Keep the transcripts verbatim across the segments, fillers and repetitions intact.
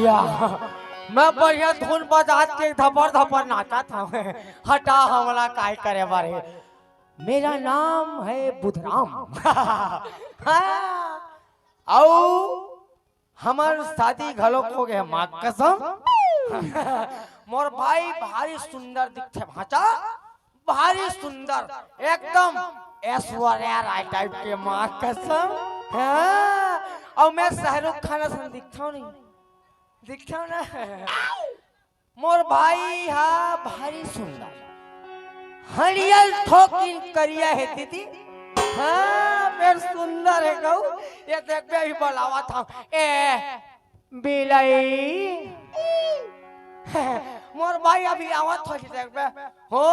या, मैं बढ़िया धुन बजात के धपर धपर नाचत हूँ। हटा, हमला काय करे बर हे। मेरा नाम है बुधराम। हाँ, अउ हमर शादी घलोक हो गए, माँ कसम। मोर भाई भारी सुंदर दिखथे भांचा, भारी सुंदर, एकदम ऐश्वर्या राय टाइप के, माँ कसम। हाँ, अउ मैं शाहरुख खान असन दिखथव नहीं, दिखथव ना। मोर भाई हा भारी सुंदर, हरियर थोकिन करिया हे दीदी। हाँ, मेर सुंदर हे गऊ। ये देखबे, अभी बोलावत हूँ। ए बिलई। मोर भाई अभी आवत हो, देखबे। हो,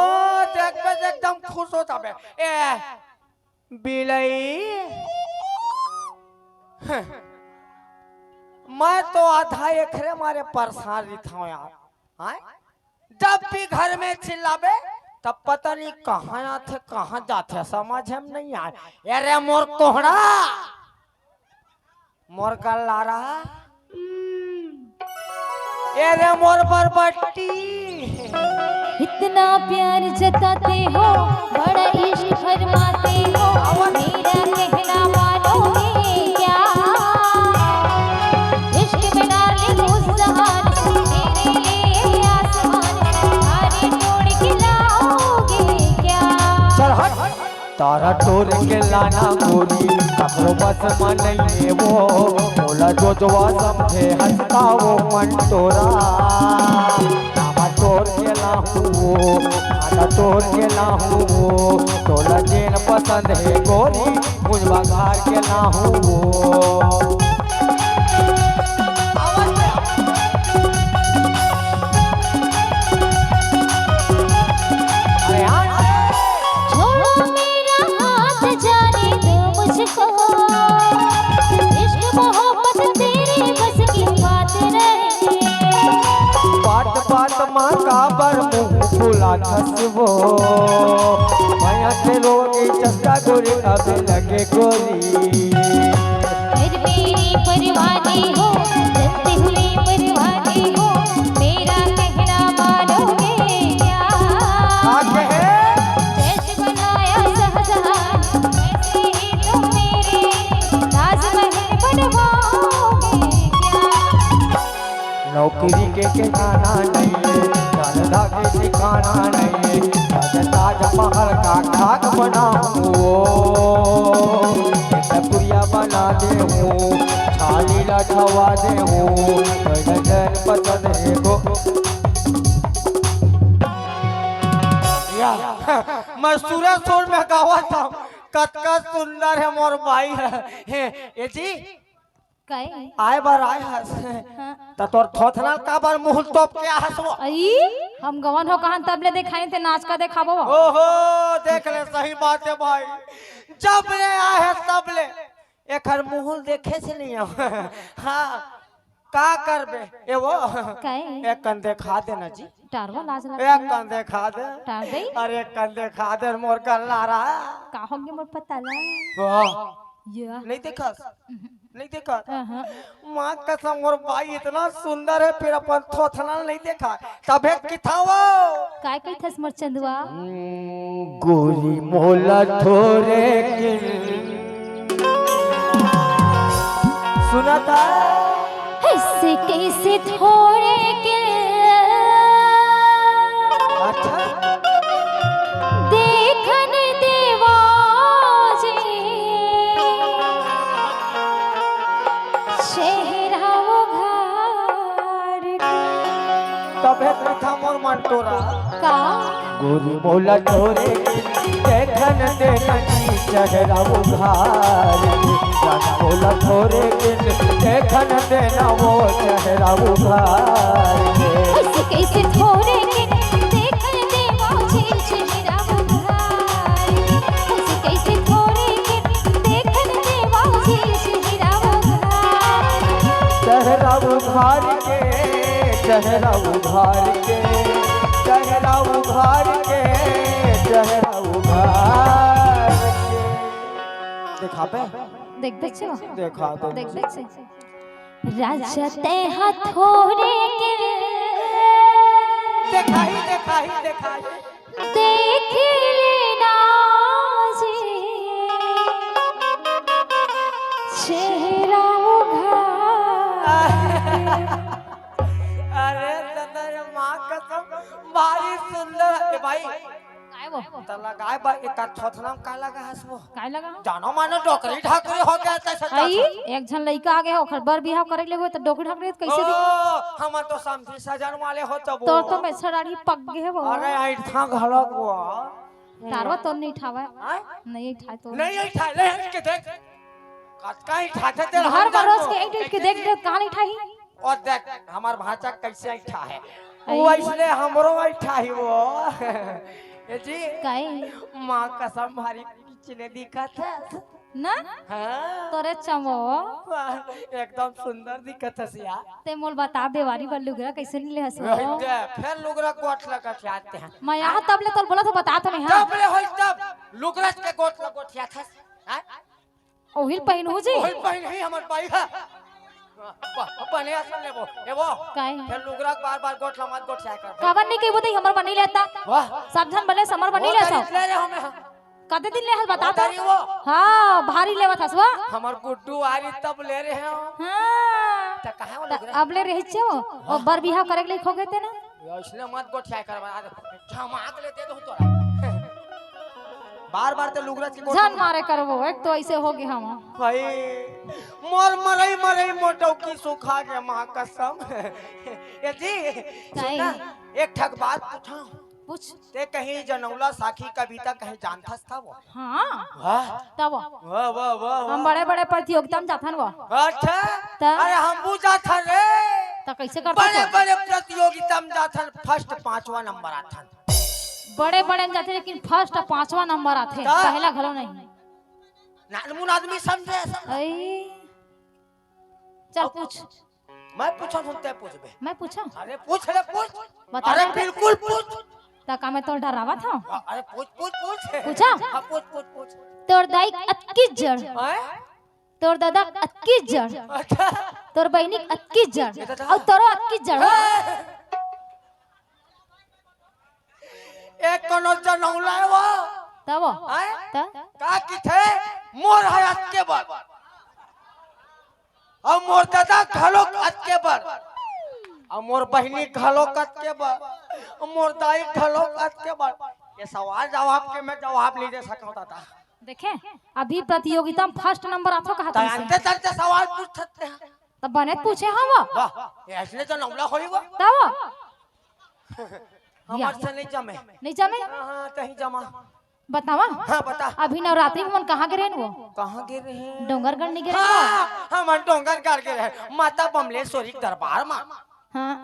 देखबे त एकदम खुश हो जाबे। ए बिलई। मैं तो आधा एकरे मारे परेशान रहिथव यार। आय? जब भी घर में चिल्लाबे, तब पता नहीं कहाँ आथे, कहाँ जाथे, समझ में नहीं आए। अरे मोर कोहड़ा, मोर गल्लारा, अरे मोर बरबट्टी। इतना प्यार जताते हो, बड़ा इश्क फरमाते हो, मेरा कहना मानोगे क्या? इश्क में डार्लिंग उस जहान से, तेरे लिए आसमान से, तारे तोड़ के लाओगे क्या? चल हट। तारा तोड़ के लाना गोरी, ककरो बस म नइये वो। मोला जो जोवा समझे हंसता वो मन तोरा। तारा तोड़ के लाहूं वो, तारा तोड़ के लाहूं वो। तोला जेन पसंद हे गोरी, मुझ बघार के लाहूं वो। अरे हाँ। छोड़ो मेरा हाथ, जाने दो मुझको, इश्क मोहब्बत तेरे बस की बात नहीं। बात बात मा काबर मुंह फुलाथस वो, मया के रोगी चस्का गोरी अब लगे गोरी। फिर मेरी परवाने हो, जलते हुए परवाने हो, मेरा कहना मानोगे क्या? हाँ, कहे। जैसे बनाया शाहजहां, वैसे ही तुम मेरे ताजमहल बनवाओगे क्या? नौकरी के ठिकाना नहीं, धंधा के ठिकाना नहीं, ताजमहल का खाक बनाऊं वो। पुड़िया बना देहूं, छाली ला छवा देहूं, कोई नजर पसंद है को। या, मैं सूरज सुर में गावत हूँ, कतका सुंदर हे मोर भाई हे। हे, ए जी, काहे? आए बर आए हस। हाँ। त तोर थोथना काबर मुंह तोप के आहस वो? अई, हम गवन हो कहन तब ले देखाई ते नाच का देखाबो वो। ओहो, देख ले, सही बात हे भाई। जब ले आए हे तब ले एखर मुंह देखे से नहीं आव। हाँ, का करबे? ए वो, काहे? एक कन देखा देना जी। टारवा लाज लगता एक है। कन देखा दे। टार दे? अरे एक कन देखा दे मोर गल्लारा। का होगे मोर पताला? वाह। या। नहीं देखा? नहीं देखा? हाँ, हाँ। माँ कसम, मोर भाई इतना सुंदर हे, फिर अपन थोथना नहीं देखा, तभे किथावो। काय कहिथस मोर चंदवा? हम्म, गोरी मोला थोरे किन। सुना था? ऐसे कैसे थोरे किन? अच्छा। देखन देवा जी। चेहरा उघार के। तभे कथा मोर मन टोरा। का? गोरी मोला टोरे के देखन देना जी चेहरा उघार के। जान मोला टोरे के देखन देना वो चेहरा उघार के। ऐसे कैसे टोरे के देखन दे चेहरा उभार के, चेहरा उभार के, चेहरा उभार के। देखाबे? देख दे छो। देखा दे। देख दे छो। राजा ते हथोरे के। देखाही, देखाही, देखाही। देख लेना जी, चेहरा उघार। अरे दादा रे, माँ कसम, भारी सुंदर है भाई। काय वो? त लगाए बा, एक थोथना में काय लगा हस वो? काय लगा हो? जानो मानो डोकरी ढाकरी हो गया तैसे आई, चाचा। एक झन लइका आगे हो, ओखर बर बिहाव करे ले हो, त डोकरी ढाकरी कैसे ओ, दिखे? हमर तो समधी सजन वाले हो तब तोर वो। तो मेछा दाढ़ी पक गे हे वो। अरे, ऐठा घलक वो। तारवा तो नहीं ठावा। हाँ? नहीं ठाए तो। नहीं, नहीं ठाए, ले, हट के देख। कतका ही ठाथे तेल घर हम भरोस जान के, लो। ऐठ, ऐठ के देख, देख, कहाँ नहीं ठाही? और देख, हमार भांचा कैसे ऐठा है। आई। वो इसलिए हमरो ऐठा ही वो। ए जी। काहे? माँ कसम भारी किचने दिखत है। ना? हाँ। तोरे चमो। वाह, एकदम सुंदर दिखत हस यार। ते मोल बता देवारी बर लुगरा कैसे नहीं ले हस वो? वही दे, फिर लुगरा गोठ लगा के आते हैं। मैं यहाँ तब ले तोल बोला तो बता तो नहीं, हाँ। तब ले होई तब लुगरा के गोठ लगा गोठिया थस। हाँ? ओहिल पहिनहू जी? ओहिल पहिनही हमर बाई हा। ब-, बने असन लेबो। ए वो। काहे? फिर लुगरा के बार-बार गोठ लमात गोठ जाए कर। काबर नहीं कहिबो तई हमर बनी लेता। वाह। सब झन बने समर बनी वो लेता। तरी ले रे हमें। कते दिन ले हल बता वो तो? तरी वो। हाँ, भारी लेवत हस वो। हमर गुड्डू आरी तब ले रहे हो। हाँ। त कहाँ वो त लुगरा? अब ले रही छे वो। वाह। वो बर बिहाव करे के लिए खो गए थे ना। या इसने मत गोठिया कर बना दे। धमाक ले दे दो तोरा। बार-बार ते लुगरा के गोठ झन मारे करबो, एक तो ऐसे हो गए हम। भाई, मोर मरई मरई मोटौकी सुखा के माँ कसम। ए जी, ताई। सुन ना, एक ठक बात पूछा। पूछ। ते कहीं जनौला साखी कविता कहीं जानथस था वो? हाँ। वाह। तब वाह, वाह, वाह, वाह। हम बड़े बड़े प्रतियोगिता में जाथन वो। अच्छा। त? अरे हम भी जाथन रे। त कैसे करथस बड़े वो? बड़े प्रतियोगिता में जाथन, first पांचवा नंबर आथन। बड़े बड़े में जाथे लेकिन first पांचवा नंबर आथे, त? पहला घलो नहीं। नानमुन आदमी समझे ऐसा। ऐ। चल अब पूछ। मैं पूछा सुनते पूछबे। मैं पूछा? अरे पूछ रे पूछ। बता अरे रे। बिल्कुल पूछ। त का मैं तोर डरावत हूँ? हाँ, अरे पूछ पूछ पूछ। पूछा? हाँ पूछ पूछ पूछ। तोर दाई अतकी जड़। हैं? तोर दादा अतकी जड़। अच्छा। तोर बहिनी अतकी जड़। ये दादा। अउ तोरो अतकी जड़। हैं? एक कोनो जनौला है वो। तब? हैं? त? का किथे? मोर है अतके बड़। अउ मोर दादा घलोक अतके बड़। अउ मोर बहिनी घलोक अतके बड़। अउ मोर दाई घलोक अतके बड़। ये सवाल जवाब के मैं जवाब नहीं दे सकता दादा। देखे, अभी प्रतियोगिता में first नंबर आथो कहा त तुमसे। अंते तंते सवाल पूछ सकते हैं। त बने त पूछे हम। वाह, ये ऐसने तो नौला होई वो। तब? हमार या। से नहीं जमे। नहीं जमे? हाँ, हाँ, तहीं जमा। बतावा? हाँ, बता। अभी नवरात्रि में मन कहाँ गे रहेन वो? कहाँ गे रहेन? डोंगरगढ़ नहीं गे रहेन वो? हाँ, हमन डोंगरगढ़ गे रहेन। माता बमलेश्वरी के दरबार मा। हाँ,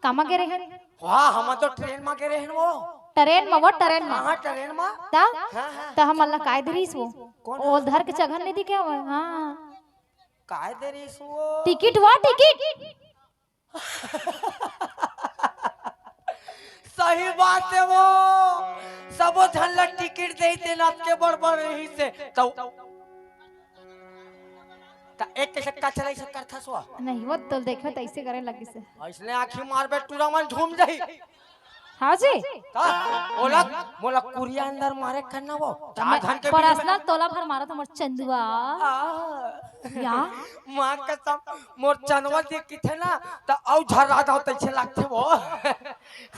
कामा गे रहेन? वाह, हमन तो ट्रेन मा गे रहेन वो। ट्रेन मा वो, ट्रेन मा। हाँ, हाँ, ट्रेन मा। त? हाँ, हाँ। त हमन ला काय दे रहिस वो? कौन? ओ धर के चघन नहीं दिखे वो। हाँ। काय दे रहिस वो? टिकट वो, टिकट। सही बात है वो, सबो झन ला टिकट दे देना के बड़ बड़ रहिस हे। तो त एक के सक्का चलाई सक्कर था सो। नहीं, वो तो देखे त ऐसे करे लगिस हे। इसने आँखी मारबे टूरा मन झूम जाही। हाँ जी। का? ओला, मोला कुरिया अंदर मारे करना वो। चार झन के बीच में। पर्सनल तोला भर मारा तो मोर चंदुआ। आ। या? माँ कसम, मोर चंदुआ जे किथे ना, त अउ झर्रा जाव तइसे लागथे वो।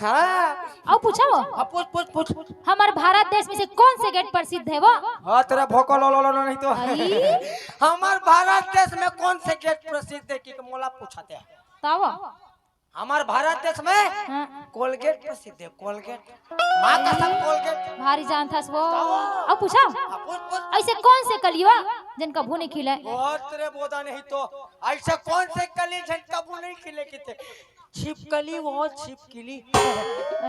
हाँ। अउ पूछा वो? हाँ, पूछ, पूछ, पूछ। हमर भारत देश में से कौन से गेट प्रसिद्ध है वो? हाँ, तेरा भोको लो, लो, लो, लो, नहीं तो। आई? हमर भारत देश में कौन से गेट प्रसिद्ध है कि मोला पूछा ते? तब? हमर भारत देश में हाँ। कोलगेट प्रसिद्ध है, कोलगेट। माँ कसम कोलगेट। भारी जानथस वो। तब? अउ पूछा? हाँ, पूछ, पूछ। ऐसे कौन से कली वो, जेन कभू नहीं खिले? बहुत रे बोदा नहीं तो। ऐसे कौन से कली जेन कभू नहीं खिले किथे? छिपकली वो, छिपकली।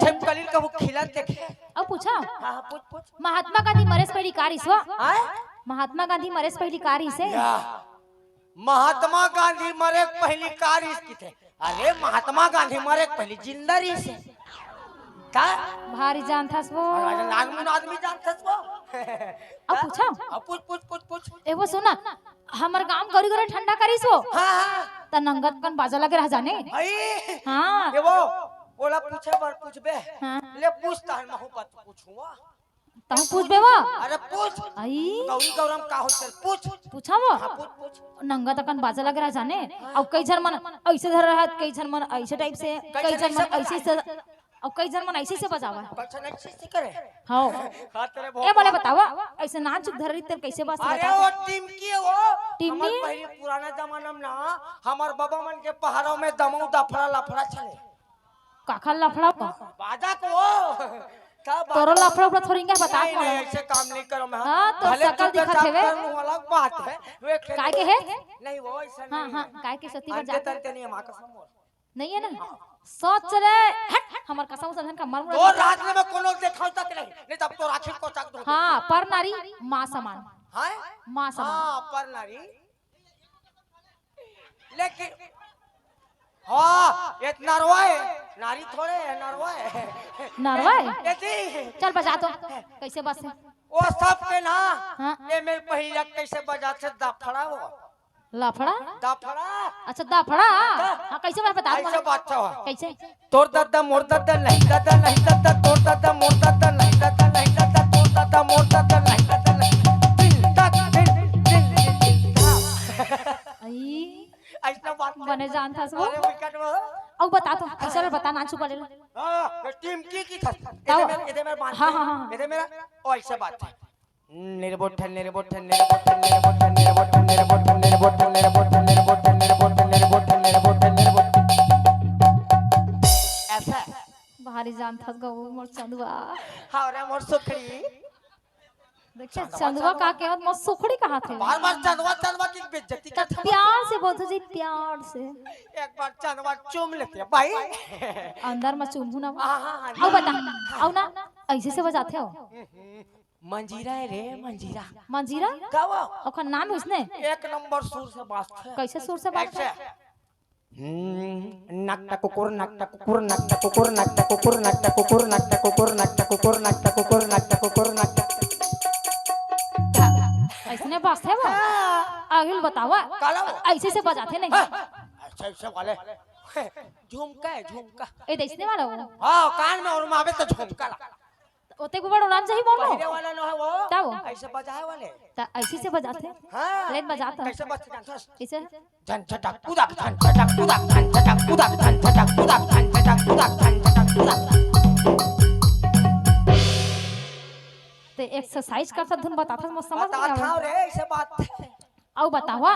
छिपकली कभू खिलत देखे? अउ पूछा? हाँ, हाँ, पूछ, पूछ। महात्मा गांधी मरे से पहिली का रिहिस वो? हाँ? महात्मा गांधी मरे से पहिली का रिहिस हे? या। महात्मा गांधी मरे के पहिली का रिहिस किथे? अरे महात्मा गांधी मरे के पहले जिंदा रहिस हे। का? भारी जानथस वो। अरे नानमुन आदमी जानथस वो। अब पूछो। अब पूछ, पूछ, पूछ, पूछ। ए वो सुना, हमर गांव गौरी गौरी ठंडा करिस वो। हाँ, हाँ। त नंगत कन बाजा लगे रह जाने। अई। हाँ। ए वो, ओला पूछे बर पूछबे। हाँ। ले पूछ तहन महू बात पूछूंगा। तहूँ पूछबे वो? अरे पूछ। अई। गौरी गौरम का होथे पूछ। पूछा वो? हाँ, पूछ, पूछ। नंगत अकन बाजा लगे रह जाने। हाँ। अउ कई झन मन अइसे धरे रहत, कई झन मन अइसे type से, कई कई झन झन मन अइसे अइसे से, अउ कई झन मन अइसे से बजावा। कई झन अइसे से करे। हाँ। हाँ, तेरे ए, मोला बहुत बतावा, अइसे नानचुक धरे रही, तेरे कइसे बाजथे अरे बता? वो टिमकी हे वो। टिमकी? हमर पहले पुराना जमाना में ना, हमर बाबा मन के पहाड़ों में दमऊ दफड़ा लफड़ा चले। काखर लफड़ा बा? बाजा को। का बाजा? तोरो लफड़ा उपड़ा थोड़ी इंगे बता नहीं, नहीं, ऐसे काम नहीं करो मैं। हाँ, तो भले शकल चुपचाप दिखत हेवे। कर लूँ, अलग बात है। वो एक काय के हे? नहीं, वो ऐसा हाँ, नहीं हाँ, है। काय के सती बजा। अंते तंते नहीं है, माँ कसम मोर। नहीं है ना? सोच ले, हट, हमर कसम से धन का मर मुड़ तो रात में कोनो देखाव तक नहीं, नहीं तब तो राखी को चक दो। हाँ, पर नारी माँ समान। हाँ? माँ समान। हाँ, पर नारी। लेकिन हाँ, ये नरवा हे, नारी थोड़े हे, नरवा हे। नरवा हे? ये जी। चल बजा तो, कइसे बाजथे? वो सब के ना, हाँ। ये मेरे पहिया कइसे बजाथे दफड़ा वो। लफड़ा? दफड़ा। अच्छा, दफड़ा? हाँ। हाँ, कइसे बाजथे बता, कइसे बाजथे हो? कइसे? तोर ददा मोर ददा नहीं ददा नहीं ददा, तोर ददा मोर ददा नहीं ददा नहीं ददा, तोर ददा मोर ददा नहीं ददा नहीं। दिन तक दिन, दिन, दिन, दिन, दिन। आई। अइसना बात बने जानथस वो। अरे wicket में। अउ बता तो, अइसे बता ना छुपा ले। हाँ, टिमकी की था। ताओ। इधर मेरा, इधर मेरा बांध। हाँ, हाँ, हाँ। इधर मेरा, ओ अइसे बात है। निर्बोध, निर्बोध, निर्बोध। अइसे। भारी जानथस गो मोर चंदवा। हाँ रे मोर सुखड़ी। देखे, चंदवा, चंदवा चंदवा। का केवत मोर सुखड़ी कहाथे। बार बार चंदवा चंदवा की बेइज्जती करथे। प्यार से बोलथे जी, प्यार से। एक बार चंदवा चूम लेते भाई। अंदर में चूमहूँ ना। हाँ, हाँ, हाँ, अउ बता, अउ ना, अइसे से बजाथे हो। मंजीरा हे रे, मंजीरा। मंजीरा? का वो? ओकर नाम हे अइसने? एक नंबर सुर से बाजथे। कइसे सुर से बाजथे? अइसे। हम्म, नकटा कुकुर, नकटा कुकुर, नकटा कुकुर, नकटा कुकुर, नकटा कुकुर, नकटा कुकुर, नकटा कुकुर, नकटा कुकुर, नकटा। अइसने बाजथे वो? हाँ। अहिल बतावा। काला वो? अइसे से बजाथे नहीं। हाँ। अइसे, अइसे वाले। झुमका हे, झुमका। ए, अइसने वाला वो? हाँ, कान में ओरमाबे त झुमका ला। ओते को बड़ उड़ान चाही मोर। पहिरे वाला न हे वो। का वो? अइसे बजाए वाले। त अइसे से बजाथे। हाँ। ले बजा त। कइसे बजथे जानथस? कइसे? झन झटक कुदक, झन झटक कुदक, झन झटक कुदक, झन झटक कुदक, झन झटक कुदक, झन झटक कुदक। ते exercise करथस धुन बताथस, मोर समझ में बतात नहीं आवे। हँव रे, अइसे बात। अउ बतावा।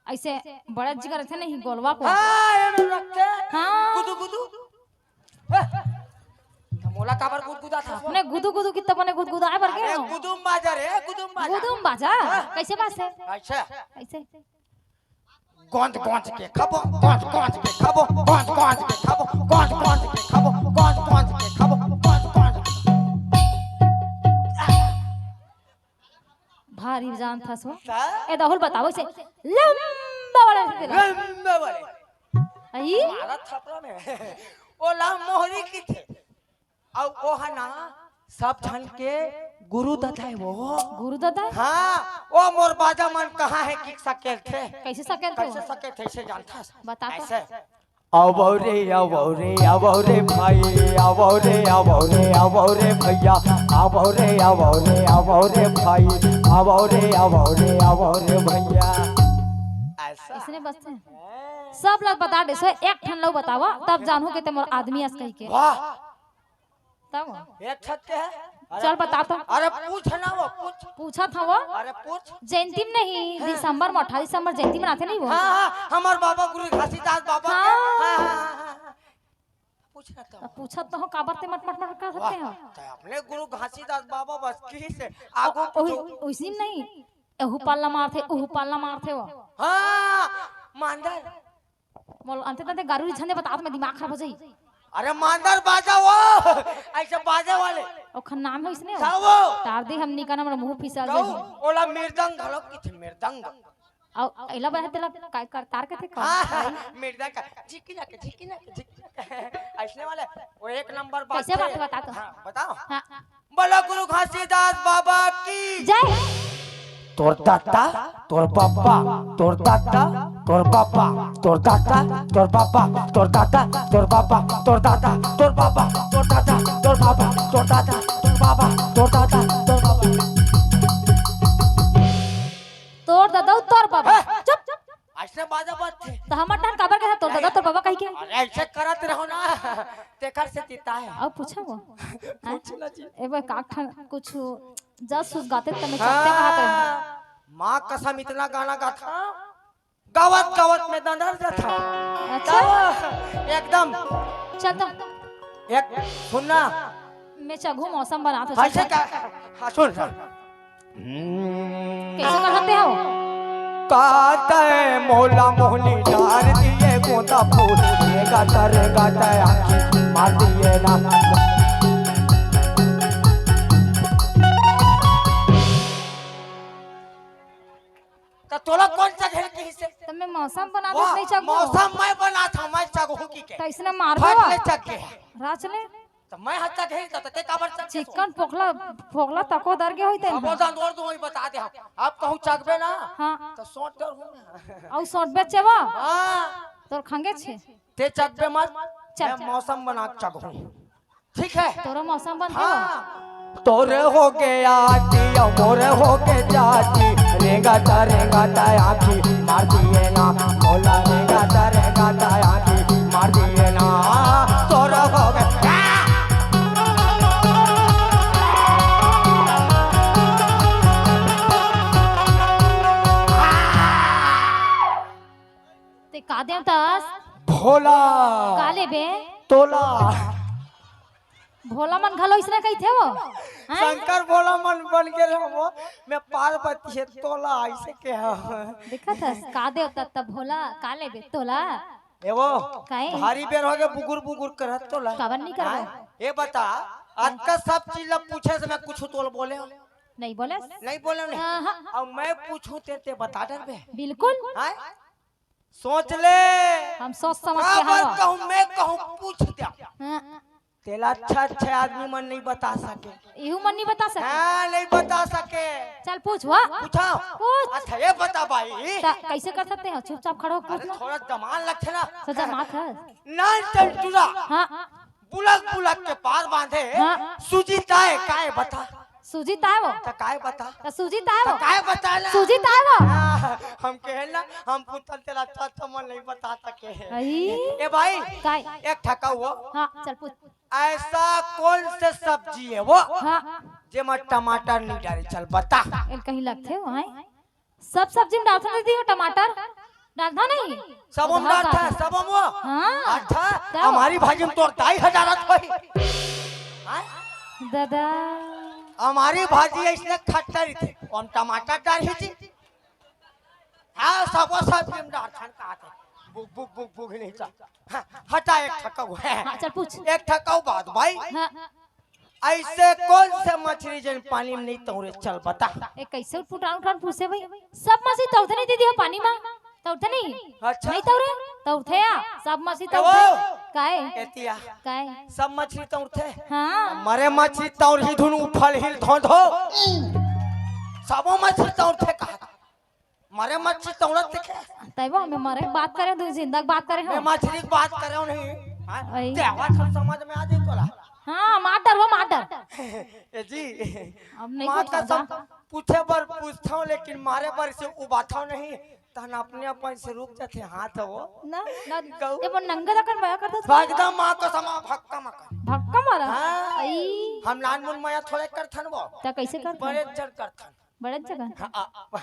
अइसे बड़े जिगर रहिथे नहीं, गोलवा को। हाँ, एमे रखथे। हाँ। गुदु, गुदु। हे, त मोला काबर गुदगुदाथस? अपने गुदु गुदु कित्ता बने गुदगुदाए बर अरे, गेंव। गुदुम बाजा रे, गुदुम बाजा। गुदुम बाजा? हाँ। कइसे बाजथे? अइसे। कइसे? गोंज गोंज के खाबो, गोंज गोंज के खाबो, गोंज गोंज के खाबो, गोंज गोंज के खाबो, गोंज गोंज के खाबो, गोंज गोंज। भारी जानथस वो। का? ए, राहुल बतावा अइसे लंबा वाला दे दे। लंबा वाले। अई? मारा थपरा में। ओला मोहरी कथे। अउ ओ ह ना सब झन के गुरु ददा हे वो। गुरु ददा? हाँ, ओ मोर बाजा मन कहाँ हे कि सकेलथे। कइसे सकेलथे वो? कइसे सकेलथे, अइसे जानथस? बता तो। अइसे। आवव रे, आवव रे, आवव रे भाई, आवव रे, आवव रे, आवव रे भैया, आवव रे, आवव रे, आवव रे भाई, आवव रे, आवव रे, आवव रे भैया। अइसे। अइसने बजथे। सब ला बता दे, सो एक ठन ला बतावा, तब जानहूँ के ते मोर आदमी अस कहिके। वाह। तब? एक छत के हे? अरे चल, बता तो। अरे पूछ ना वो, पूछ। पूछत हँव वो। अरे पूछ। जयंती में नहीं, हाँ। दिसंबर में, अठारह दिसंबर जयंती मनाथे नहीं वो? हाँ, हाँ, हमर बाबा गुरु घासीदास बाबा के। हाँ। हाँ, हाँ, हाँ, हाँ। पूछ ना तो। त पूछत तो हँव, काबर ते मट मट मट करत हस? ते अपने गुरु घासीदास बाबा बस की से आगू ओ-, ओही, पूछो। ओइसने नहीं, एहू पाला मारथे, ओहू पाला मारथे वो। हाँ, मांदर। मोला अंते तंते गारू झन दे बतात, मैं दिमाग खराब हो जाही। अरे मांदर बाजा वो, अइसे बाजे वाले। ओखर नाम हे अइसने वो। का वो? टार दे हमनी का ना, हमर मुँह फिसल जाही। ओला मृदंग घलो कथे, मृदंग। अउ एला बहे तेला काय करतार कथे का? हाँ, हाँ, मिर्जा का झिकी ना के, झिकी ना के, झिकी ना के। अइसने वाले, वो एक नंबर बात कइसे है। बात बता तो? हाँ, बताओ। हाँ। बोलो गुरु घासीदास बाबा की। जय। तोर दादा, तोर बाबा, तोर दादा, तोर बाबा, तोर दादा, तोर बाबा, तोर दादा, तोर बाबा, तोर दादा, तोर बाबा, तोर दादा, तोर बाबा, तोर दादा, तोर बाबा, तोर दादा, तोर बाबा। तोर दादा, तोर बाबा। हे! चुप। अइसे बाजा बाजथे। त हमर ठन काबर कहे तोर दादा, तोर बाबा कहि के? अरे, अइसे करत रहो ना, तेकर से चिता है। अउ पूछो वो। पूछ ना जी। ए, वो काक ठन कुछ जस उस गाते त मैं चपटे कहत रहूं। हाँ, माँ कसम इतना गाना गाथा, गावत गावत मैं दंदर जाथा। अच्छा। तब एकदम चल तो। एक सुनना। मैं चघू मौसम बनात हूँ। अइसे का? हाँ, सुन, सुन। कइसे कहते हो? काते मोला मोहनी डार दिए गोंदा फूल, रे गाता, रे गाता, आँखी मार दिए ना। त तोला कोन चघेल किहिसे? त मैं मौसम बनात हूँ, वाह, नहीं चघू। मौसम मैं बनात हूँ, मैं चघू कि के? त अइसने मार फट दो। ले चघ के। राच ले। त मैं ह चघेल, त ते काबर चघ के? चिकन पोखला, फोखला तको दर गे होई तेन। अब ओदन ओर दो बता दे हम। अब कहूँ चघबे ना, हाँ। त सोट डर हो ना। अउ सोट बेचेवा? हाँ। तोर खंगे छे। ते चघबे मत, चल, मैं चल। मौसम बना के चघूँ। ठीक है? तोरो मौसम बनथे हाँ। वो। तोरे हो गया दिया, मोरे हो गया जाती, रेंगाता, रेंगाता आँखी मार दिए ना, मोला रेंगाता, रेंगाता आँखी मार दिए ना, तोरे हो गया। ते का देवता अस? भोला। का लेबे? तोला। भोला मन घलो अइसने कहिथे वो? हैं? शंकर भोला मन बन गे रहे वो। मैं पार्वती हे तोला अइसे के हव। देखत हस, का देवता त भोला, का लेबे तोला? ए वो, काहे? भारी बेर हो गे बुगुर बुगुर करत तोला। काबर नहीं करबो? हैं? ए बता, अतका सब चीज ला पूछे से मैं कुछ तोल बोले हव? नहीं बोले? नहीं बोले नहीं। हाँ, हाँ। अब मैं पूछूं ते, ते बता डरबे। बिल्कुल। हैं? सोच ले। हम सोच समझ के काबर हव। कहूँ, मैं कहूँ पूछ द्या। हाँ। तेला अच्छा अच्छा आदमी मन नहीं बता सके। इहू मन नहीं बता सके। हाँ, नहीं बता सके। चल पूछ, वाह। पूछा? पूछ। अच्छा, ये बता भाई। त कइसे कर सकते हो? चुपचाप खड़ो हो, पूछ अरे, ना। थोड़ा जमान लगथे ना। सजा मात है। नान टंटुरा। हाँ। बुलक बुलक के पार बांधे। हाँ। सूजी ताय काय बता? सूजी ताय वो। त काय बता? त सूजी ताय त वो। काय बता ना? सूजी ताय वो। हाँ, हम कहे ना, हम पूछल तेला अच्छा अच्छा मन नहीं बता सके। अई। ए भाई, काय? एक ठका वो। हाँ, चल पूछ। ऐसा कौन से सब्जी है वो, हाँ। जेमा टमाटर नहीं डाले? चल बता। एल कहीं लगथे वो, हैं? सब सब्जी में डालथन दीदी, वो टमाटर डालथन नहीं? सबो में आधार डालथन, कार्ड। सबो में। हाँ। अच्छा, तब? हमारी भाजी में तोर दाई ह डारत होही। हाँ? दादा। हमारी भाजी अइसने खट्टा रहिथे, हम टमाटर डारही जी। हाँ, सबो सब्जी में डालथन का आथे। बुक, बुक, बुक, बुक ही नहीं चल। हाँ, हटा एक ठका वो। हाँ, चल पूछ। एक ठका वो बात भाई। हाँ। अइसे कौन से मछरी जेन पानी में नहीं तौरे? चल बता। ए, कइसे उठपुटान उठान पूछे भाई? सब मछरी तौरथे नहीं दीदी हो पानी में। तौरथे नहीं? अच्छा। नहीं तौरे? तौरथे या। सब मछरी ए तौरथे। वो। काय? एतिया। काय? सब मछरी तौरथे। हाँ। मरे मछरी तौरही धुन उफल हिल धोंधो। सबो मछरी तौरथे कहा। मरे मछरी तौरत देखे। तैबो मैं मरे के बात करे, तू जिंदा के बात करे हो। मैं मछरी के बात करे नहीं। हाँ, अई। ते आवाज सब समझ में आ जाई तोला। हाँ, मार डर वो, मार डर। ए जी, अब नहीं माँ कुछ कसम होता। पूछे बर पूछथव, लेकिन मारे बर से उबाथव नहीं। तहन अपने अपन से रुक जाथे हाथ वो। ना, ना, गऊ। ये वो नंगा दखन मया करता था। भागदा माँ कसम, आ भक्का मका। भक्का मारा? हाँ। अई। हम नान मुन मया थोड़े करथन वो। त कइसे करथन? बड़े जड़ करथन। बड़े जगह? हाँ, आ,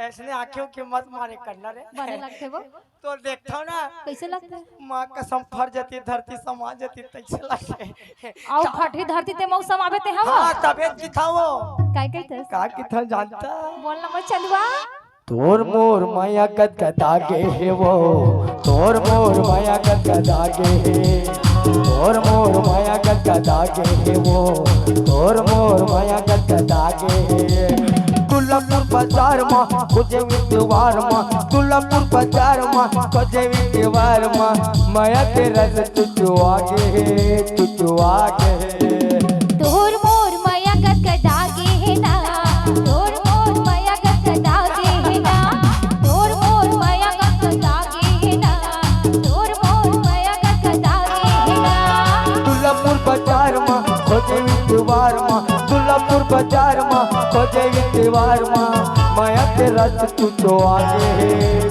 ऐसने आँखों के मत मारे करना रे। बने लगथे वो। तो देखथव ना। कइसे लगथे? माँ कसम फट जाती, धरती समा जाती, तइसे लगथे। अउ फटही धरती ते मऊ समावे ते हवा? हाँ, तबे किथा वो। काय कहिथे? का किथा जानता? बोल ना मोर चंदुआ। तोर मोर मया गदगदा गे हे वो, तोर मोर मया गदगदा गे हे, तोर मोर मया गदगदा गे हे वो, तोर मोर मया गदगदा गे हे। गुलाब दुर्लभपुर बाजार म खोजे विद्वार म, दुर्लभपुर बाजार म खोजे विद्वार म, मया के रस चुचुआ गे हे, चुचुआ गे हे। तोर मोर मया गदगदा गे हे ना, तोर मोर मया गदगदा गे हे ना, तोर मोर मया गदगदा गे हे ना, तोर मोर मया गदगदा गे हे ना। दुर्लभपुर बाजार म खोजे विद्वार म, दुर्लभपुर बाजार म खोजे विद्वार म, मया के रस चुचुआ गे हे,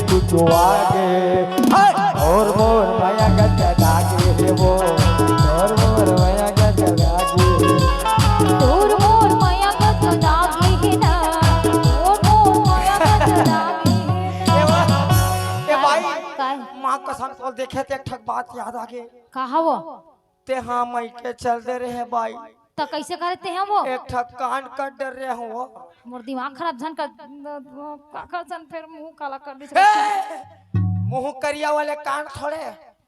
चुचुआ गे हे। हाय! मोर मोर मया गदगदा गे हे वो, मोर मोर मया गदगदा गे हे। तोर मोर मया गदगदा गे हे ना, तोर मोर मया गदगदा गे हे ना। ए बा-, ए बाई, काय? माँ कसम, तोला देखे ते एक ठक बात याद आ गे। का हवो? ते हा मइके चल दे रहे बाई। त कइसे करे ते हा वो? एक ठक कांड कर डरे हवो। मोर दिमाग खराब झन कर, का कर झन, फेर मुंह काला कर दे। ए! मुंह करिया वाले कांड थोड़े,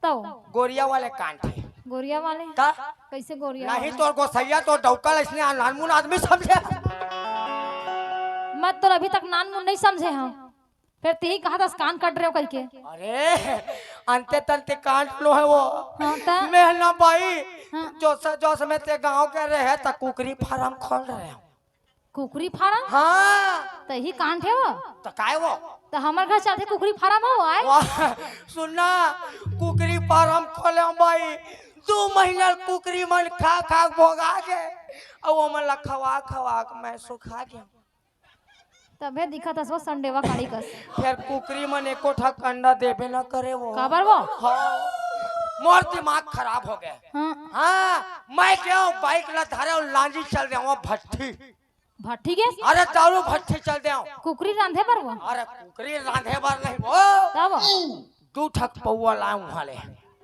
तव? गोरिया वाले कांड हे। गोरिया वाले? का? कइसे गोरिया नहीं वाले? तोर गोसइया तो डौका ल इसने नानमुन आदमी समझे। मैं तो अभी तक नानमुन नहीं समझे हंव। फेर तिही कहा था कान कट रहे हो कहिके। अरे, अंते तंते कांड नो हे वो। हाँ, त? मैं ना बाई, हाँ। जोस, जोस में ते गांव के रहे त कुकरी फारम खोल रहे हंव। कुकरी फारम? हाँ। त इही कांड हे वो? त काय वो? त हमर घर चलथे कुकरी फारम हो आय? वाह, सुन ना, कुकरी फारम खोले हंव बाई, दू महीना कुकरी मन खा खा भोगा गे, अउ ओमन ला खवा खवा के मैं सुखा गेंव। तभे दिखत हस वो संडेवा काड़ी कस। फेर कुकरी मन एको ठक अंडा देबे न करे वो। काबर वो? हाँ, मोर दिमाग खराब हो गे। हाँ। हाँ, मैं गेंव बाइक ला धरेंव, लांजी चल देंव भट्ठी। भट्ठी गे? अरे दारू भट्ठी चल देंव। कुकरी रांधे बर वो? अरे कुकरी रांधे बर नहीं वो। तब? दू ठक पौवा लाएंव उहाँ ले।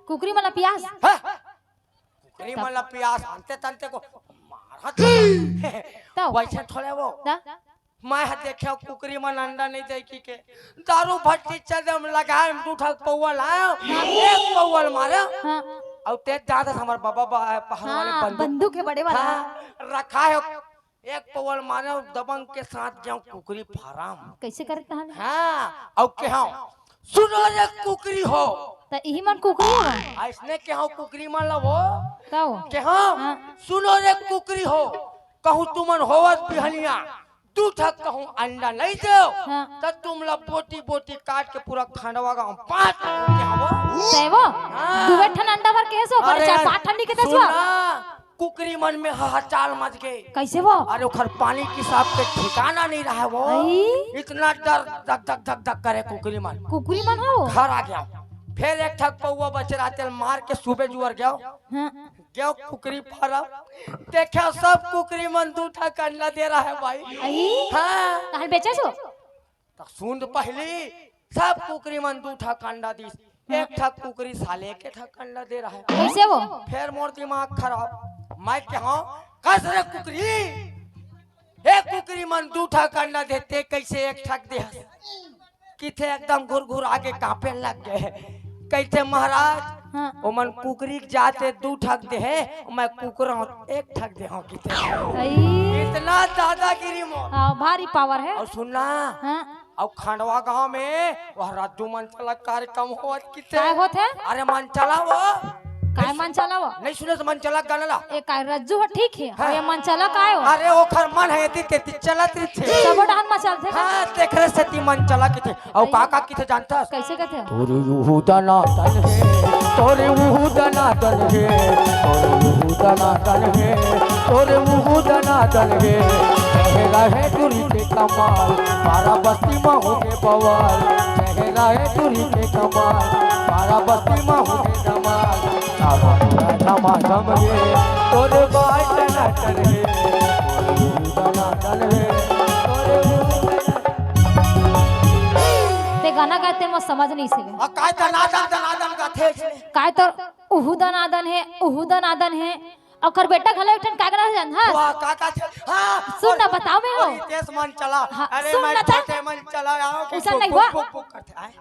कुकरी मन ला पियास? हाँ? कुकरी मन ला पियास अंते तंते को मारत। तब? वइसे थोड़े वो। त? मैं ह देखेंव कुकरी मन अंडा नहीं दे कहिके। दारू भट्ठी चल देंव, लगाएंव दू ठक पौवा लाएंव, एक पौवा ल मारेंव। हाँ। अउ तेज जात हस हमर बबा बा-, पहर वाले हाँ, बंदूक। बंदूक हे बड़े वाला। हाँ, रखा हे, एक पौवा ल मारेंव, दबंग के साथ गेंव कुकरी फारम। कइसे करे तहन? हाँ, अउ केहेंव, सुनो रे कुकरी हो। त इही मन कुकरी हो? अइसने केहेंव कुकरी मन ला वो। तव? केहेंव, हाँ। सुनो रे कुकरी हो, कहूँ तुमन होवत बिहनिया दू ठक कहूँ अंडा नहीं देव, हाँ। त तुम ला बोटी बोटी काट के पूरा खंडवा गांव पाँच ठक के हवो। तय वो? हाँ। दुए ठन अंडा बर केहेस वो, बड़े अरे चार यार, पाँच ठन नहीं के देस सुन वो। ना, कुकरी मन में हाहाचाल मच गे। कइसे वो? अरे ओखर पानी पिसाब के ठिकाना नहीं रहे वो। अई। इतना डर धक धक धक धक करे कुकरी मन। कुकरी मन हो? घर आ गेंव। फेर एक ठक पौवा बचे रहा तेला मार के सुबे जुवर गेंव। हाँ। गेंव कुकरी फारम। देखेंव सब कुकरी मन दू ठक अंडा दे रहा हे बाई। अई। हाँ। तहन बेचेस वो? त सुन त पहिली, सब कुकरी मन दू ठक अंडा दिस। हाँ। एक ठक कुकरी साले एक ठक अंडा दे रहा हे। कइसे वो? फेर मोर दिमाग खराब। मैं केहेंव, कस रे कुकरी, ए कुकरी मन दू ठक अंडा देथे, कइसे एक ठक देहस? कहिथे एकदम घुरघुरा के कांपे लग गे। कहिथे महाराज, हाँ। ओमन कुकरी के जात हे दू ठक देहे, मैं कुकरा हंव एक ठक देहंव कहिथे। अई। इतना दादागिरी मोर। हाँ, भारी पावर हे। अउ सुन ना, हाँ। अउ खंडवा गांव में वो रज्जू मंचला कार्यक्रम होवत कहिथे। काय होत हे? अरे मंचला वो। काय मंचला वो? नहीं सुनेस मंचला गाना ला? ए काय रज्जू हो ठीक हे। हाँ। अउ ये मंचला काय हो? अरे ओखर मन हे एती तेती चलत रहिथे। सबो डहन म चलथे का? हाँ, तेखरे सेती मंचला कहिथे। अउ का का कहिथे जानथस? कइसे कहिथे? तोरे उहू दनादन हे, तोरे उहू दनादन हे, तोरे उहू दनादन हे, तोरे उहू दनादन हे। चेहरा हे टुरी के कमाल, पारा बस्ती म होगे बवाल। चेहरा हे टुरी के कमाल, पारा बस्ती म होगे धमाल। धमाल, धमाल, धम हे, तोरे बाल टनाटन हे, तोरे उहू दनादन हे, तोरे उहू दनादन। ते गाना गाए ते मोर समझ नइ आइस। आ, काय दनादन, दनादन गाथे? काय तोर उहू दनादन हे, उहू दनादन हे। ओकर बेटा घलो एक ठन का गाना हे जानथस? वाह, का, का थे? हाँ, सुन ना, अउ, बताओ मैं अउ हो। रितेश मंचला। हाँ, अरे, सुन मैं ना, छोटे मंचला आऊँ, उसन नहीं हुआ। बुक, बुक करथे, आय।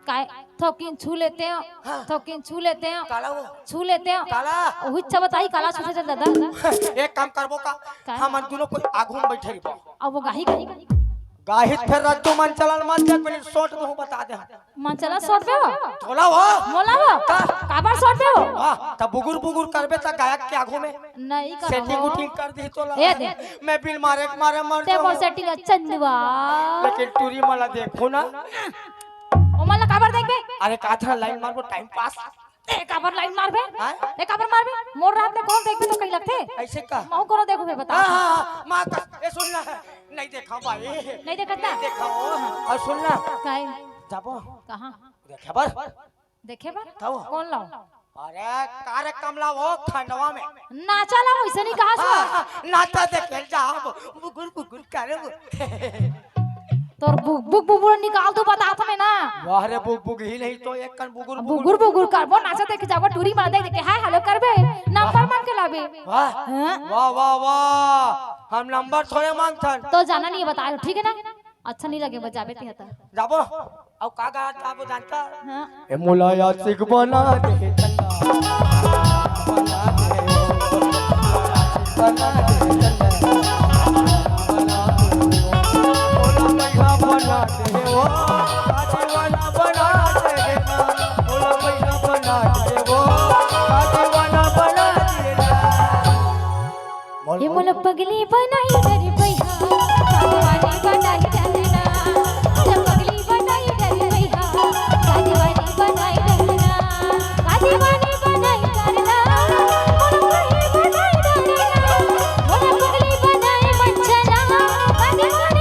काय, थोकिन छू लेते हो, हाँ। थोकिन छू लेते हो, काला वो? छू लेते हो। काला? उही अच्छा बताई, काला छूथे चल दादा। एक काम करबो का? काय? हमन दूनों कोई आगू में बैठे रहिबो। अब वो गाही, गाही, गाही। काहित फेर रज्जू मन चलन मन देख, मिनट सोट दूं, बता दे। मन चला सोट पे हो? तोला हो? मोला हो? का? काबर सोट पे हो? वाह, तब बुगुर बुगुर करबे त गायक के आगू में। नहीं करो। सेटिंग उटिंग कर दी तोला। ए दे। मैं बिल मारे के मारे मर ते मोर जाऊं। सेटिंग अच्छा नहीं बा। लेकिन टूरी मला देखो ना। ओ मला काबर देखबे? अरे का था लाइन मारबो टाइम पास। ते काबर लाइन मारबे? हाँ? ते काबर मारबे? मोर रात में कौन देखबे तो कहीं लगथे? ऐसे का? महू करो देखो फिर बता। हाँ, हाँ, हाँ, माँ का, ए सुन ना, नहीं देखा भाई। नहीं देखत ना? नहीं देखा वो। और सुन ना, काहे? जाबो। कहाँ? देखे बर। देखे बर? तब? कौन लाओ? अरे कार्यक्रम ला वो खंडवा में। नाचा ला वैसे नहीं कहा सो। हाँ, हाँ, नाचा देखे जाबो, बुगुर बुगुर करे वो। तोर बुक बुक बुबुर निकाल तू बतात में ना। वाह रे बुक बुक ही नहीं तो एक कन बुगुर बुगुर। बुगुर बुगुर करबो, नाचा देखे जाबो, टूरी मार दे देखे हाय हेलो करबे, नंबर मांग के लाबे। वाह। हाँ? वाह वाह वाह, हम नंबर थोड़े मांगथन। तो जाना नहीं है बतायो, ठीक है ना? अच्छा नहीं लगे बजाबे ते हता। जाबो। अउ का गाना गाबो जानता? हाँ। ए मोला आशिक बना दे चंदा।